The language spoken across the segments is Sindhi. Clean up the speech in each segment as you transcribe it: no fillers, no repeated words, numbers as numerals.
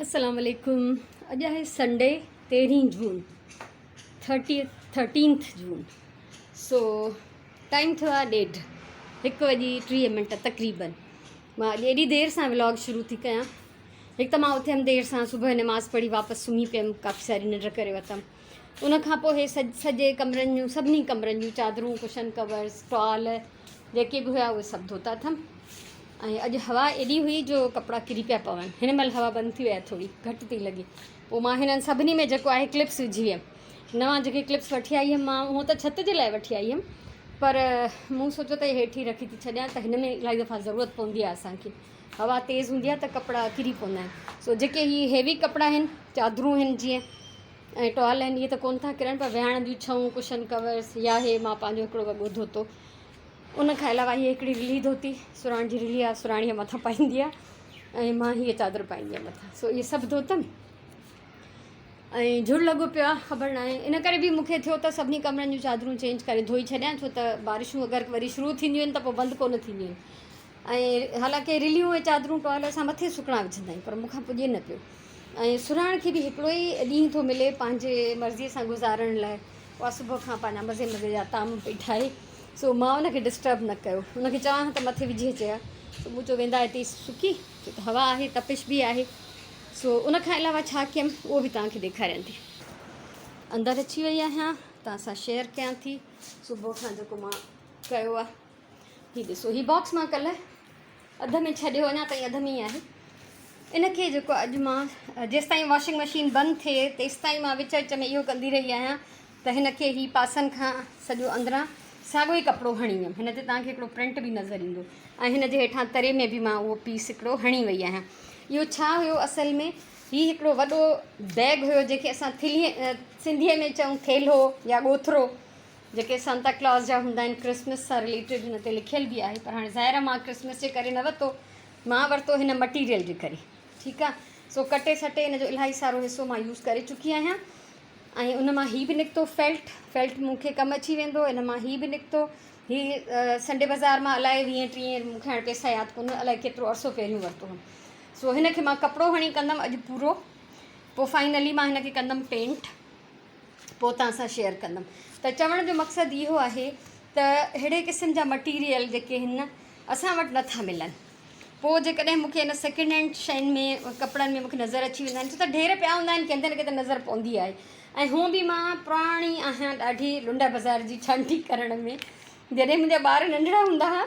السلام عليڪم اڄ آهي سنڊي تيرهين جون ٿرٽي ٿرٽينٿ جون سو ٽائيم ٿيو آهي ڏيڍ هڪ وڄي ٽيهه منٽ تقريبن مان اڄ ايڏي دير سان ولاگ شروع ٿي ڪيان هڪ ته مان اٿيم دير سان صبح نماز پڙهي واپس سمهي پيم ڪافي ساري ننڊ ڪري ورتم ان کان پوء هي سڄي ڪمرن جون سڀني ڪمرن جون چادرون ڪشن ڪورس ٽوال جيڪي به هيا اهي سڀ ڌوتا اٿم ۽ اڄ هوا ايڏي هئي جو ڪپڙا ڪري پيا پون هن مهل هوا بند ٿي وئي آهي ٿوري گهٽ ٿي لڳي پوء مان هنن سڀني ۾ جيڪو آهي ڪلپس وجهي ويم نوان جيڪي ڪلپس وٺي آئي هيم مان هونء ته ڇت جي لاء وٺي آئي هيم پر مون سوچيو ته هيٺ ئي رکي ٿي ڇڏيان ته هن ۾ الاهي دفعا ضرورت پوندي آهي اسانکي هوا تيز هوندي آهي ته ڪپڙا ڪري پوندا آهن سو جيڪي هي هيوي ڪپڙا آهن چادرون آهن جيئن ۽ ٽوال آهن اهي ته ڪونه ٿا ڪرن پر ويهاڻن جون ڇئون ڪشن ڪورس يا هي مان پنهنجو هڪڙو وڳو ڌوتو ان کان علاوه هيء هڪڙي رلي ڌوتي سراڻ جي رلي آهي سراڻيء مٿان پائيندي آهي ۽ مان هيء چادر پائيندي آهيان مٿان سو اهي سڀ ڌوتم ۽ جھڙ لڳو پيو آهي خبر ناهي ان ڪري به مونکي ٿيو ته سڀني ڪمرن جون چادرون چينج ڪري ڌوئي ڇڏيان ڇو ته بارشون اگر وري شروع ٿينديون آهن ته پوء بند ڪونه ٿينديون آهن ۽ حالانڪه رليون ۽ چادرون ٽوال اسان مٿي سڪڻا وجھندا آهيون پر مون کان پڄي نه پيو ۽ سرهاڻ کي به هڪڙو ئي ڏينهن ٿو ملي پنهنجي مرضيء سان گذارڻ لاء اها صبح کان پنهنجا مزي مزي جا طعام پئي ٺاهي سو مان ان کي ڊسٽرب نه ڪيو ان کي چوان ها ته مٿي وجهي اچي ها سو مون چيو ويندا هتي سڪي ڇو ته هوا آهي تپش به آهي سو ان کان علاوه ڇا ڪيم اهو به توهان کي ڏيکاريان ٿي اندر اچي وئي آهيان توهان سان شيئر ڪيان ٿي صبح کان جيڪو مان ڪيو آهي هي ڏسو هي باڪس مان ڪلهه اڌ ۾ ڇڏيو اڃا تائين اڌ ۾ ئي آهي ان کي جيڪو اڄ مان جيستائين واشنگ مشين بند ٿئي تيستائين مان وچ وچ ۾ اهو ڪندي رهي آهيان ته هن کي هي پاسن کان سڄو اندران ساڳو ئي ڪپڙو هڻي ويم هن تي توهان کي هڪڙو پرنٽ به نظر ايندو ۽ هن جي هيٺان تري ۾ به مان اهو پيس هڪڙو هڻي وئي آهيان اهو ڇا هيو اصل ۾ هي هڪڙو وڏو بيگ هيو جنهن کي اسان ٿيلهي سنڌيء ۾ چئون ٿيلهو يا ڳوٿرو جيڪي سانتا ڪلاز جا هوندا آهن ڪرسمس سان رليٽيڊ هن تي لکيل به آهي پر هاڻي ظاهر آهي مان ڪرسمس جي ڪري نه ورتو مان ورتو هن مٽيريل جي ڪري ٺيڪ آهي سو ڪٽي سٽي هن جو الاهي سارو حصو مان يوز ڪري چڪي آهيان ۽ ان مان هي به نڪتو فيلٽ فيلٽ مون کي ڪم اچي ويندو ان مان هي به نڪتو هي سنڊي بازار مان الائي ويهين ٽيهين مون کي هاڻي پئسا ياد ڪونه الائي ڪيترو عرصو پهريون ورتو هو سو هن کي مان ڪپڙو هڻي ڪندم اڄ پورو پوء فائنلي مان هن کي ڪندم پينٽ پوء توهان سان شيئر ڪندم ته چوڻ جو مقصد اهو آهي ته اهڙي قسم جا مٽيريل جيڪي هن اسان وٽ نٿا ملن پوء جيڪڏهن مونکي ان سيڪنڊ هينڊ شين ۾ ڪپڙن ۾ مونکي نظر اچي ويندا آهن ڇو ته ڍير پيا هوندا آهن ڪنهن نه ڪنهن نظر پوندي آهي ۽ هونء به مان پراڻي آهيان ڏاڍي لنڊا بازار جي ڇانٽي ڪرڻ ۾ جڏهن منهنجا ٻار ننڍڙا هوندا هئا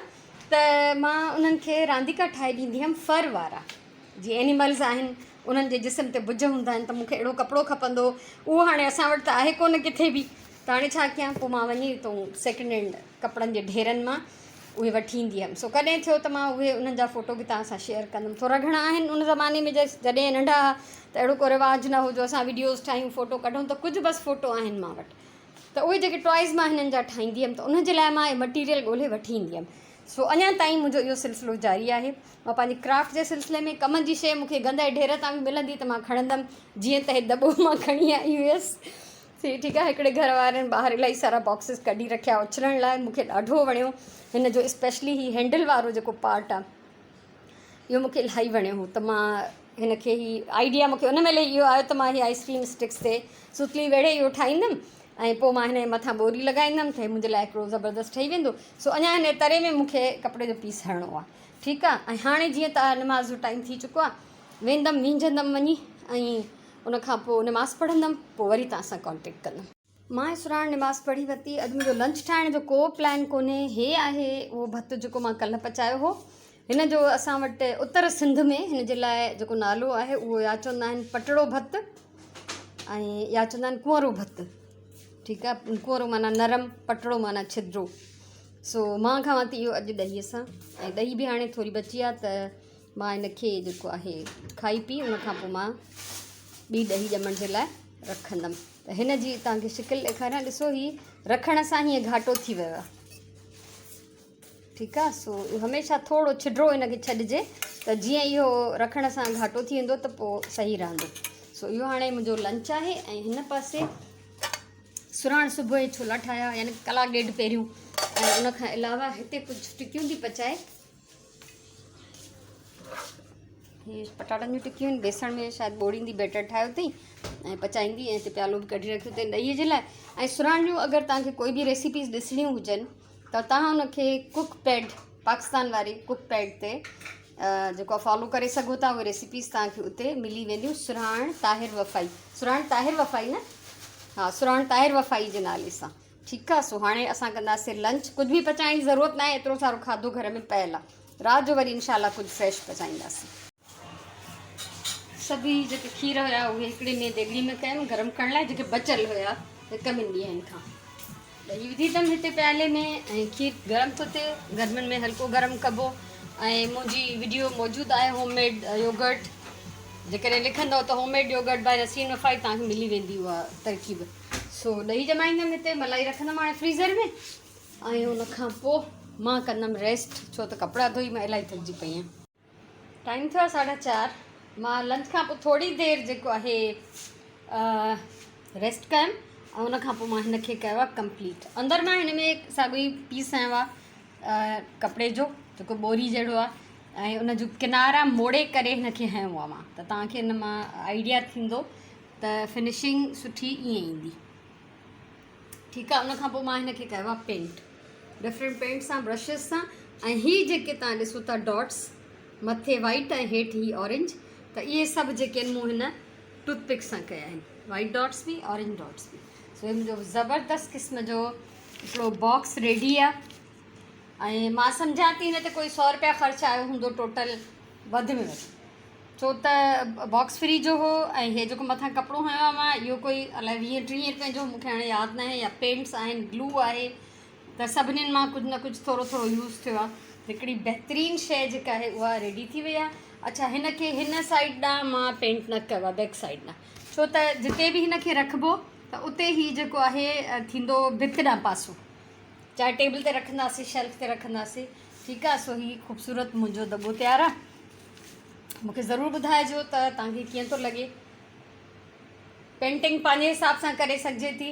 ته مان انهن کي رانديڪا ٺاهي ڏيندي هيم فر وارا جي اينيملز آهن انهن جي جسم تي بج هوندا آهن ته مون کي اهڙو ڪپڙو کپندو هو اهو هاڻي اسان وٽ ته آهي ڪونه ڪٿي به ته هاڻي ڇا ڪيان پوء مان وڃي اتو سيڪنڊ هينڊ ڪپڙن جي ڍيرن مان اهي وٺي ايندي هيم سو ڪڏهن ٿيو ته مان اهي انهن جا فوٽو به توهان سان شيئر ڪندم ٿورا گهڻا آهن ان زماني ۾ جڏهن ننڍا هئا ته اهڙو ڪو رواج نه هو جو اسان ويڊيوز ٺاهيون فوٽو ڪڍون ته ڪجهه بس فوٽو آهن مان وٽ ته اهي جيڪي ٽوائز مان هنن جا ٺاهيندي هيم ته انهن جي لاء مان اهي مٽيريل ڳولهي وٺي ايندي هيم سو اڃا تائين منهنجو اهو سلسلو جاري آهي. مان پنهنجي ڪرافٽ جي سلسلي ۾ ڪم جي شيء مون کي گند جي ڍير تان به ملندي ته مان کڻندم جيئن ته هي دٻو مان کڻي آئي هيس سي ٺيڪ آهي هڪڙي گهر وارن ٻاهر الاهي سارا باڪسز ڪڍي رکيا اڇلڻ لاء مون کي ڏاڍو وڻيو هن جو اسپيشلي هي هينڊل وارو جيڪو پارٽ آهي اهو مون کي الاهي وڻيو هو ته مان هن کي هي آئيڊيا مون کي ان مهل ئي اهو آيو ته مان هي آئس ڪريم اسٽڪس تي سوتلي ويڙهي اهو ٺاهيندم ۽ پوء مان هن جي مٿان ٻوري لڳائيندم ته هي منهنجي لاء هڪڙو زبردست ٺهي ويندو سو اڃا هن تري ۾ مون کي ڪپڙي جو پيس هڻڻو آهي ٺيڪ آهي ۽ هاڻي جيئن ته نماز جو ٽائيم ٿي چڪو آهي ويندم وينجهندم وڃي ۽ ان کان پوء نماز پڙهندم پوء وري توهان سان ڪانٽيڪٽ ڪندم. مان سراڻ نماز پڙهي ورتي اڄ منهنجو لنچ ٺاهڻ جو ڪو پلان ڪونهي هي آهي اهو ڀت جيڪو مان ڪلهه پچايو هو هن جو اسان وٽ اتر سنڌ ۾ هن جي لاء جيڪو نالو آهي اهو يا چوندا آهن پٽڙو ڀت ۽ يا چوندا آهن ڪنورو ڀت ٺيڪ آهي ڪنورو معنيٰ نرم پٽڙو معنيٰ ڇدرو سو مان کاوان ٿي اهو اڄ ڏهي سان ۽ ڏهي به هاڻي ٿوري بچي آهي ته مان ان کي جيڪو آهي کائي پي ان کان پوء مان ٻي ڏهي ڄمڻ جي لاء رکندم ته هن جي توهان کي شڪل ڏيکاريان ڏسو هي رکڻ سان هيئن گهاٽو ٿي ويو آهي ٺيڪ آهي سو هميشه ٿورو ڇڊرو هن کي ڇڏجي ته جيئن اهو رکڻ سان گهاٽو ٿي ويندو ته پوء صحيح رهندو سو اهو هاڻي منهنجو لنچ آهي ۽ هن پاسي سراڻ صبح جو ڇولا ٺاهيا يعني ڪلاڪ ڏيڍ پهريون ۽ ان کان علاوه هتي ڪجهه ٽڪيون ٿي پچائي. هي پٽاٽن جون ٽڪيون آهن بيسڻ ۾ شايد ٻوڙيندي بيٽر ٺاهيو اٿئي ۽ پچائيندي ۽ هتي پيالو به ڪڍي رکيو اٿئي ڏهي جي لاء ۽ سرهاڻ جون اگر توهان کي ڪوئي به ريسيپيز ڏسڻيون هجن ته توهان ان کي ڪڪ پيڊ پاڪستان واري ڪڪ پيڊ تي جيڪو فالو ڪري سگهو ٿا اهي ريسيپيز توهان کي اتي ملي وينديون سرهاڻ طاهر وفائي سرهاڻ طاهر وفائي نه ها سرهاڻ طاهر وفائي جي نالي سان ٺيڪ آ سو هاڻي اسان ڪنداسين لنچ ڪجهه به پچائڻ جي ضرورت ناهي ايترو سارو کاڌو گهر ۾ پيل آ رات جو وري انشاء الله ڪجهه فريش پچائينداسين. سڀئي جيڪي کير هيا اهي هڪڙي ۾ ديڳڙي ۾ ڪيم گرم ڪرڻ لاء جيڪي بچيل هيا هڪ ٻن ڏينهن کان ڏهي وڌي اٿم هتي پيالي ۾ ۽ کير گرم ٿو ٿئي گرمين ۾ هلڪو گرم ڪبو ۽ منهنجي وڊيو موجود آهي هوم ميڊ يوگرٽ جيڪڏهن لکندو ته home made yoghurt by Nasreen Wafai توهان کي ملي ويندي اها ترڪيب سو ڏهي ڄمائيندم هتي ملائي رکندم هاڻي فريزر ۾ ۽ ان کان پوء مان ڪندم ريسٽ ڇو ته ڪپڙا ڌوئي مان الاهي ٿڪجي پئي آهيان. ٽائيم ٿيو آهي 4:30 مان لنچ کان پوء ٿوري دير جيڪو آهي ريسٽ ڪيم ۽ ان کان پوء مان هن کي ڪيو آهي ڪمپليٽ. اندر مان هن ۾ ساڳيو ئي پيس هنيو آهي ڪپڙي جو جيڪو ٻوري جهڙو آهي ۽ ان جو ڪنارا موڙي ڪري هن کي هنيو آهي مان ته توهان کي ان مان آئيڊيا ٿيندو ته فنشنگ سٺي ائين ايندي. ٺيڪ آ ان کان پوء مان هن کي ڪيو آ پينٽ ڊفرنٽ پينٽ سان برشز سان ۽ هي جيڪي تان ڏسو ٿا ڊاٽس مٿي وائٽ ۽ هيٺ هي اورينج ته اهي سڀ جيڪي آهن مون هن ٽوٿ پڪ سان ڪيا آهن وائٽ ڊاٽس به اورينج ڊاٽس به سو هي منهنجو زبردست قسم جو هڪڙو باڪس ريڊي آ ۽ مان سمجهان ٿي هن تي ڪوئي 100 روپيا خرچ آيو هوندو ٽوٽل وڌ ۾ وڌ ڇو ته باڪس فري جو هو ۽ هي جيڪو مٿان ڪپڙو هنيو آهي مان اهو ڪوئي الائي ويهه ٽيهه روپين جو مونکي هاڻي ياد ناهي يا پينٽس آهن گلو آهي ته سڀنين مان ڪجهه نه ڪجهه ٿورو ٿورو يوز ٿيو آهي هڪڙي بهترين شيء جيڪا آهي اها ريڊي ٿي وئي آهي اڇا هن کي هن سائيڊ ڏانهن مان پينٽ نه ڪيو آهي بيڪ سائيڊ ڏانهن ڇو ته جتي به هن کي رکبو ته اتي هي جيڪو آهي ٿيندو ڀت ڏانهن پاسو چاهي ٽيبل تي رکنداسين شيلف تي رکنداسين ٺيڪ آهي سو هي خوبصورت منهنجو دٻو تيار آهي مون کي ضرور ٻڌائجو ته توهان کي ڪيئن ٿو لڳي. پينٽنگ پنهنجي حساب سان ڪري سگهجي ٿي.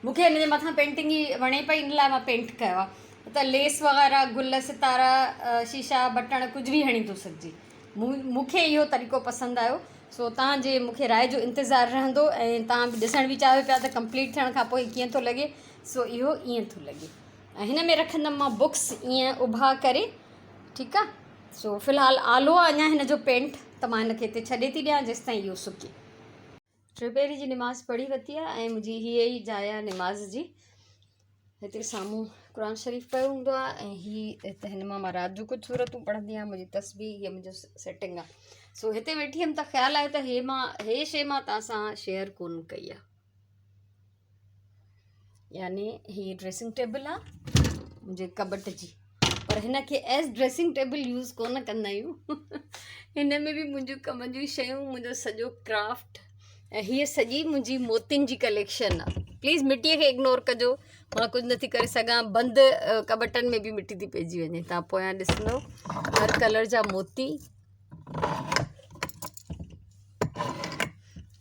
مون کي هن جي مٿان پينٽنگ ئي وڻي پئي ان لاء مان پينٽ ڪيو آهي ته ليس وغيره گل ستارا شيشا بٽڻ ڪجهه به هڻي ٿو سگهجي. مون کي اهو طريقو پسند آيو سو توهان جي مون کي راء جو انتظار رهندو ۽ توهان به ڏسڻ به چاهيو پيا ته ڪمپليٽ ٿيڻ کان پوء ڪيئن ٿو لڳي سو اهو ائين ٿو لڳي ۽ هن ۾ رکندم مان بڪس ائين اڀا ڪري ٺيڪ آ سو في الحال آلو آ اڃا هن جو پينٽ ته مان هن کي هتي ڇڏي ٿي ڏيان جيستائين اهو سڪي. ٽيپهري جي نماز پڙهي ورتي آ ۽ منهنجي هيء ئي جاء آ نماز جي. هتي سامهون قرآن شريف پيو هوندو آ ۽ هي هتي هن مان مان رات جو ڪجهه سورتون پڙهندي آهيان منهنجي تسبيح هيء منهنجو سيٽنگ آ. سو هتي ويٺي هيم ته خيال آيو ته هي مان هي شيء مان توهان سان شيئر ڪونه ڪئي آ. يعني هي ڊريسنگ ٽيبل آ منهنجي ڪٻٽ جي پر هن کي ايز ڊريسنگ ٽيبل يوز ڪونه ڪندا آهيون هن ۾ به منهنجون ڪم جون شيون منهنجو سڄو ڪرافٽ ۽ هيء سڄي منهنجي موتين جي ڪليڪشن آ پليز مٽيء کي اگنور ڪجو مان ڪجهه نٿي ڪري سگهان بند ڪٻٽن ۾ به مٽي ٿي پئجي وڃي تان پويان ڏسندو هر ڪلر جا موتي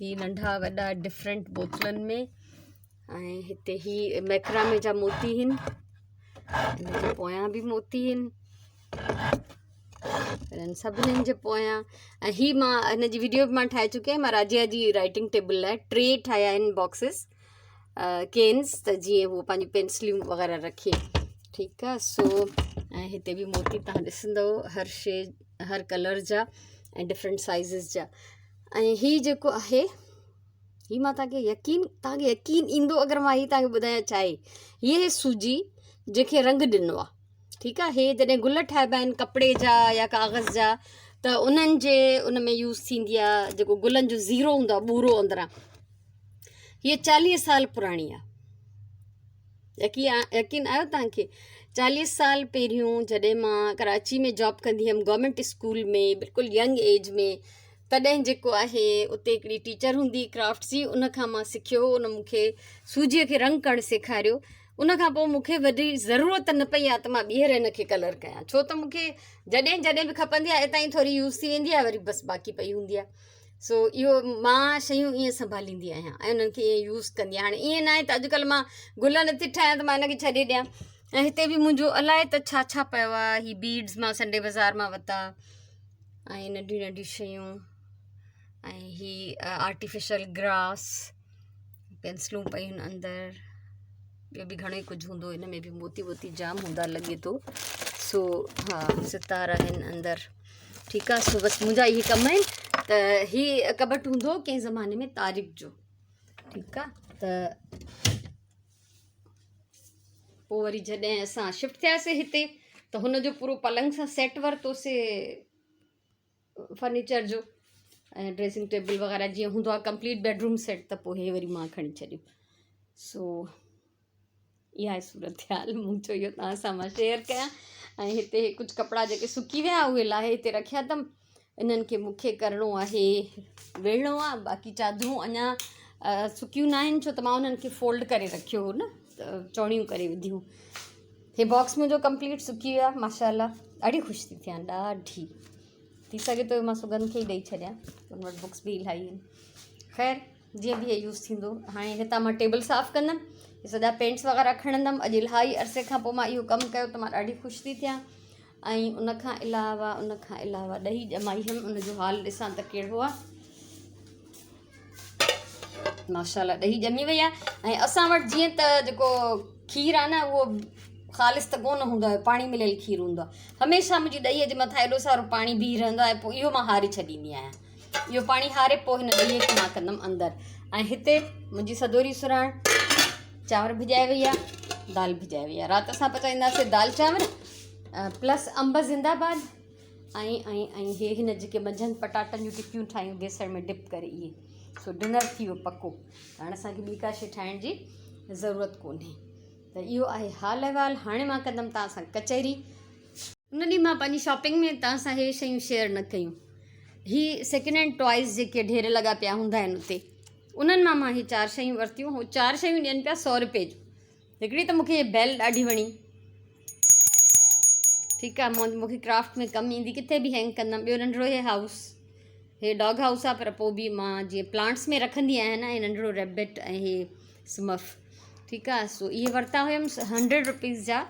هي ننڍا وڏا ڊفرنٽ بوتلن ۾ ۽ هتي هي ميڪرامي جا موتي هن هن جي پويان به موتي هن هنن سڀنين جي پويان ۽ هي مان هن جي ويڊيو به مان ٺاهي چڪي آهيان مان راجيا جي رائٽنگ ٽيبل لاء ٽي ٺاهيا آهن باڪسز ڪينس ته جيئن هو پنهنجون پينسليون وغيره رکي ٺيڪ آهي سو ۽ هتي به موتي تان ڏسندو هر شي هر ڪلر جا ۽ ڊفرنٽ سائيزز جا ۽ هي جيڪو آهي هي مان توهان کي يقين توهان کي يقين ايندو اگر مان هي توهان کي ٻڌايان ڇا آهي هي آهي سوجي جنهن کي رنگ ڏنو آهي ٺيڪ آهي هي جڏهن گل ٺاهبا آهن ڪپڙي جا يا ڪاغذ جا ته انهن جي ان ۾ يوز ٿيندي آهي جيڪو گلن جو زيرو هوندو آهي ٻورو اندران هيء 40 سال پراڻي آهي يقين آيو توهان کي 40 سال پهريون جڏهن مان ڪراچي ۾ جاب ڪندي هيم گورنمينٽ اسڪول ۾ بلڪل ينگ ايج ۾ تڏهن جيڪو آهي اتي هڪڙي ٽيچر هوندي ڪرافٽس جي ان کان مان سکيو هو ان مون کي سوجيء کي رنگ ڪرڻ سيکاريو ان کان پوء مون کي وڏي ضرورت نه پئي آهي ته مان ٻيهر هن کي ڪلر ڪيان ڇو ته مون کي جڏهن جڏهن به کپندي آهي اتان ئي ٿوري يوز ٿي ويندي آهي وري بس باقي پئي هوندي آهي سو اهو مان شيون ائين سنڀاليندي آهيان ۽ انهن کي ائين يوز ڪندي آهيان هاڻي ائين ناهي ته اڄڪلهه مان گل نٿي ٺاهيان ته مان هن کي ڇڏي ڏيان ۽ هتي به منهنجو الائي ته ڇا ڇا پيو آهي هي بيڊز مان سنڊي بازار مان ورتا ۽ ننڍيون ننڍيون شيون ۽ هي آرٽيفيشل گراس پينسلون پيون آهن اندر ٻيو به گهڻو ئي ڪجهه هوندو ان ۾ به موتي ووتي جام هوندا لڳي ٿو سو ها ستارا آهن اندر ٺيڪ آهي سو بس منهنجا اهي ڪم آهن ته هي ڪٻٽ هوندو هو ڪنهن زماني ۾ طارق جو ٺيڪ آهي ته پوء وري جڏهن اسان شفٽ ٿياسي هتي ته هن جو پورو پلنگ سان سيٽ ورتوسي فرنيچر جو ۽ ڊريسنگ ٽيبل وغيره جيئن هوندو آهي ڪمپليٽ بيڊ روم سيٽ ته پوء هي وري مان کڻي ڇڏيو سو اها آهي صورت حال مون چيو اهو توهان سان مان شيئر ڪيان ۽ هتي ڪجهه ڪپڙا جيڪي سڪي ويا اهي لاهي هتي رکيا اٿم انهن کي مون کي ڪرڻو آهي ويڙهڻو آهي باقي چادرون اڃا سڪيون نه آهن ڇو ته مان انهن کي فولڊ ڪري رکيو هو نه ته چوڻيون ڪري وڌيون هي باڪس منهنجو ڪمپليٽ سڪي ويو آهي ماشاء الله ڏاڍي خوش ٿي ٿيان ڏاڍي ٿي سگهي ٿو مان سگن کي ئي ڏئي ڇڏيان ان وٽ بڪس به الاهي آهن خير جيئن به هي يوز ٿيندو هاڻي هتان مان ٽيبل صاف ڪندم سڄا پينٽس وغيره کڻندم اڄ الاهي عرصي کان پوء مان اهو ڪم ڪيو ته مان ڏاڍي خوش ٿي ٿيان ۽ ان کان علاوه ان کان علاوه ڏهي ڄمائي هيم ان جو حال ڏسان ته ڪهڙو آ ماشاء الله ڏهي ڄمي وئي آ ۽ اسان وٽ جيئن ته جيڪو کير آ نه اهو خالص ته ڪونه هوندو آهي پاڻي مليل کير هوندو آهي هميشه منهنجي ڏهي جي مٿان ايڏو سارو پاڻي بيهي رهندو آهي پوء اهو مان هاري ڇڏيندي آهيان اهو پاڻي هاري پوء هن ڏهي کي مان ڪندم اندر ۽ هتي منهنجي سدوري سراڻ چانور ڀڄائي وئي آهي دال ڀڄائي وئي آهي رات اسان پچائينداسي دال چانور پلس انب زنده باد ۽ ۽ ۽ هي هن جيڪي منجهند پٽاٽن جون ٽڪيون ٺاهيون بيسڻ ۾ ڊپ ڪري اهي سو ڊنر ٿي ويو پڪو هاڻي اسانکي ٻي ڪا شي ٺاهڻ جي ضرورت ڪونهي ته اهو آهي حال احوال هاڻي مان ڪندم توهان سان ڪچهري ان ڏينهن مان پنهنجي شاپنگ ۾ توهان سان هي شيون شيئر نه ڪيون. هي سيڪنڊ هينڊ ٽوائز جيڪي ڍير لڳا پيا هوندا آهن اتي انهن مان مان هي چار شيون ورتيون. هو چار شيون ڏين پيا سو روپئي جون. هڪڙي ته مونکي هي بيل ڏاڍي وڻي. ٺيڪ آهي مون کي ڪرافٽ ۾ ڪم ايندي ڪٿي به هينگ ڪندم. ٻيو ننڍڙو هي هائوس هي ڊاگ هائوس آهي پر پوء به مان جيئن پلانٽس ۾ رکندي آهيان نه هي ننڍڙو ريبٽ ۽ هي سمف ٺيڪ آهي سو اهي ورتا هيم هنڊريڊ روپيز جا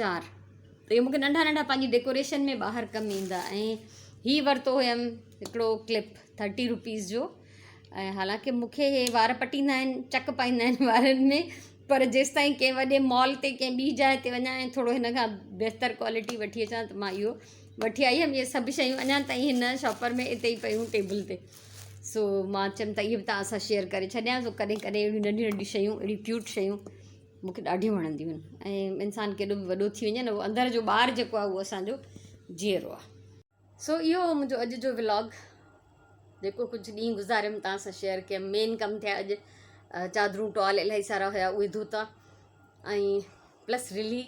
چار ته اهي مونکي ننڍا ننڍا پنهنجي ڊيڪوريشن ۾ ٻاهر ڪم ايندا ۽ هي ورتو هيم هڪڙو ڪلپ ٿرٽي روپيز جو ۽ حالانڪه مونکي هي وار پٽيندا آهن چڪ پائيندا آهن وارن ۾ پر جيستائين ڪنهن وڏي مال تي ڪنهن ٻي جاء تي وڃان ۽ ٿورو هن کان بهتر ڪوالٽي وٺي اچان ته مان اهو وٺي آئي هيم اهي سڀ شيون اڃا تائين هن شاپر ۾ اتي ئي پيون ٽيبل تي سو مان چيم ته اهي به توهان سان شيئر ڪري ڇڏيان سو ڪڏهن ڪڏهن اهڙيون ننڍيون ننڍيون شيون اهڙيون ڪيوٽ شيون مون کي ڏاڍيون وڻنديون آهن ۽ انسان ڪيڏو به وڏو ٿي وڃي نه اهو اندر جو ٻار جيڪو آهي اهو اسانجو جيئرو آهي. سو اهو هو منهنجو اڄ جو ولاگ جيڪو ڪجهه ڏينهن گذاريم توهان سان شيئر ڪيم مين ڪم ٿيا اڄ چادرون ٽوال الاهي سارا هيا اهي ڌوتا ۽ پلس رلي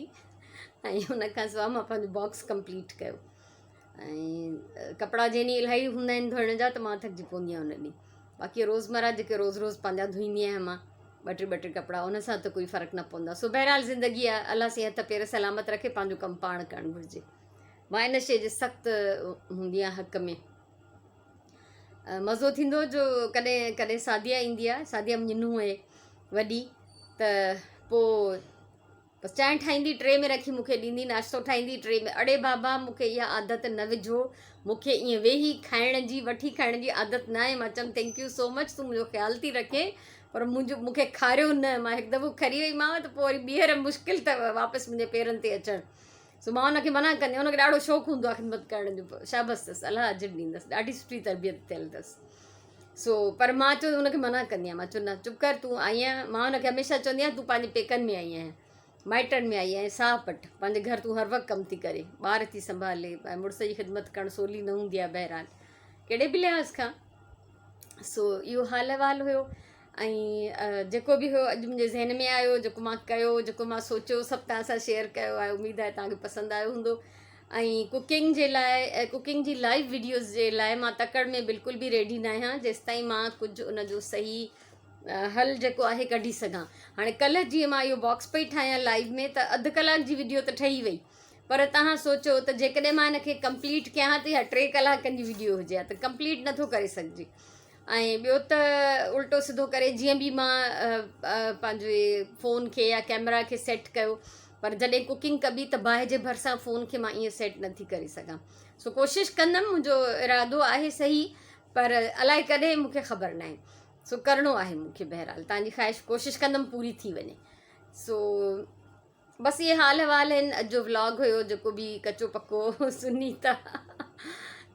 ۽ ان کان سواء مان پنهنجو باڪس ڪمپليٽ ڪيو ۽ ڪپڙا جنهن ڏينهن الاهي هوندا آهن ڌوئڻ جا ته مان ٿڪجي پوندي آهيان ان ڏينهن باقي روزمره جيڪي روز روز پنهنجا ڌوئيندي آهيان مان ٻه ٽي ٻه ٽي ڪپڙا ان سان ته ڪوئي فرق نه پوندو آهي سو بهرحال زندگي آهي الله سائين هٿ پير سلامت رکي پنهنجو ڪم پاڻ ڪرڻ گهرجي مان ان شيء جي سخت هوندي آهيان حق ۾ مزو ٿيندو جو ڪڏهن ڪڏهن ساديا ايندي آهي ساديا منهنجي نونهن آهي وڏي ته پوء بس چانهه ٺاهيندي ٽري ۾ رکي مون کي ڏيندي ناشتو ٺاهيندي ٽري ۾ اڙي بابا مون کي اها عادت نه وجهو مون کي ائين ويهي کائڻ جي وٺي کائڻ جي عادت نه آهي مان چيم thank you سو مچ تون منهنجو خيال ٿي رکين پر منهنجو مون کي کاريو نه مان هڪ دفعو کري وئي مانو ته پوء وري ٻيهر مشڪل اٿو واپس منهنجي پيرن تي اچڻ سو مان ان کي منع ڪندي آهيان ان کي ڏاڍو شوق هوندو آهي خدمت ڪرڻ جو شابس اٿس الله اجر ڏيندس ڏاڍي سٺي تربيت ٿيل اٿس سو پر مان چيو ان کي منع ڪندي آهيان مان چيو نه چپ ڪر تون آئي آهين مان ان کي هميشه چوندي آهيان تون پنهنجي پيڪن ۾ آئي آهين مائٽن ۾ آئي آهين ساهه پٽ پنهنجي گهر تون هر وقت ڪم ٿي ڪري ٻار ٿي سنڀالي ۽ مڙس جي خدمت ڪرڻ سولي نه هوندي آهي بهرحال ڪهڙي به لحاظ کان سو اهو حال احوال هيو ۽ جيڪو به هيو اڄ منهنجي ذهن ۾ آيو جيڪو مان ڪيو جيڪو مان سوچيو سڀ توهان سان شيئر ڪيو آهي اميد آهي توهان کي پسند آيو هوندو ۽ ڪوڪنگ جي لاء ڪوڪنگ جي لائيو ويڊيوز جي لاء مان تڪڙ ۾ بلڪل به ريڊي نه آهيان جيستائين مان ڪجهه ان جو صحيح حل جيڪو آهي ڪڍي سگهان هاڻي ڪلهه جيئن مان اهو باڪس پئي ٺاهيان لائيو ۾ ته اڌ ڪلاڪ جي ويڊيو ته ٺهي وئي پر توهان سوچو ته جيڪڏهن مان هن کي ڪمپليٽ ڪيان ها ته اها ٽي ڪلاڪن جي ويڊيو هجي ها ته ڪمپليٽ نٿو ڪري سگهجي ۽ ٻيو ته الٽو سڌو ڪري جيئن به مان پنهنجي فون کي يا ڪيمرا کي سيٽ ڪيو پر جڏهن ڪوڪنگ ڪبي ته باهه جي ڀرسان فون کي مان ائين سيٽ نٿي ڪري سگهان سو ڪوشش ڪندم منهنجو ارادو آهي صحيح پر الائي ڪڏهن مون کي خبر ناهي سو ڪرڻو آهي مون کي بهرحال تان جي خواهش ڪوشش ڪندم پوري ٿي وڃي سو بس اهي حال احوال آهن اڄ جو ولاگ هيو جيڪو به ڪچو پڪو سنيتا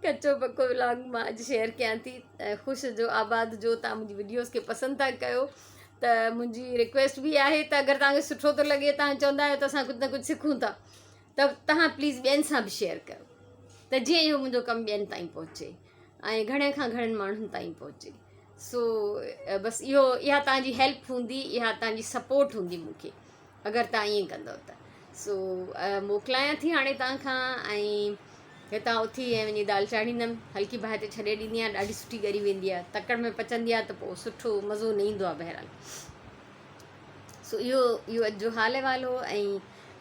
ڪچو پڪو ولاگ مان اڄ شيئر ڪيان ٿي خوش هجو آباد هجو تان منهنجي وڊيوز کي پسند ٿا ڪيو ته منهنجي رڪويسٽ به آهي ته اگر توهان کي سٺو ٿو لڳي توهان چوندا آهيو ته اسان ڪجهه نه ڪجهه سکون ٿا ته توهان پليز ٻين سان به شيئر ڪيو ته جيئن اهو منهنجو ڪم ٻين تائين پهچي ۽ گهڻي کان گهڻن ماڻهن تائين پهچي سو بس اهو اها توهان جي هيلپ هوندي اها توهان جي سپورٽ هوندي مون کي اگر توهان ائين ڪندؤ ته سو موڪلايان ٿي هاڻي توهان کان ۽ هتان اٿي ۽ وڃي دال چاڙهيندم هلڪي باهه تي ڇڏي ڏيندي آهيان ڏاڍي سٺي ڳري ويندي آهي تڪڙ ۾ پچندي آهي ته پوء سٺو مزو نه ايندو آهي بهرحال سو اهو اهو اڄ جو حال احوال هو ۽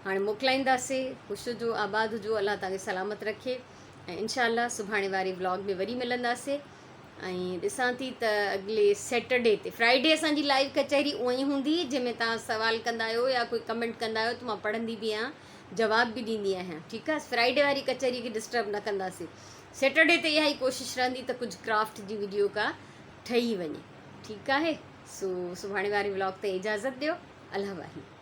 هاڻي موڪلائينداسي خوش هجو آباد هجو الله توهان کي سلامت رکي ۽ انشاء الله سڀاڻي واري ولاگ ۾ وري ملنداسي ۽ ڏسان ٿي ته اڳلي سيٽرڊي تي فرائيڊي اسان جي لائيو ڪچهري اونئن ئي هوندي جنهن ۾ توهان سوال ڪندا آهيو يا ڪوئي ڪمينٽ ڪندا آهيو ته مان پڙهندي به آهيان جواب به ڏيندي آهيان ٺيڪ آهي فرائيڊي واري ڪچهري کي ڊسٽرب نه ڪنداسين سيٽرڊي تي اها ئي ڪوشش رهندي ته ڪجهه ڪرافٽ جي وڊيو ڪا ٺهي وڃي ٺيڪ آهي سو سڀاڻي واري ولاگ تائين اجازت ڏيو الله واهي.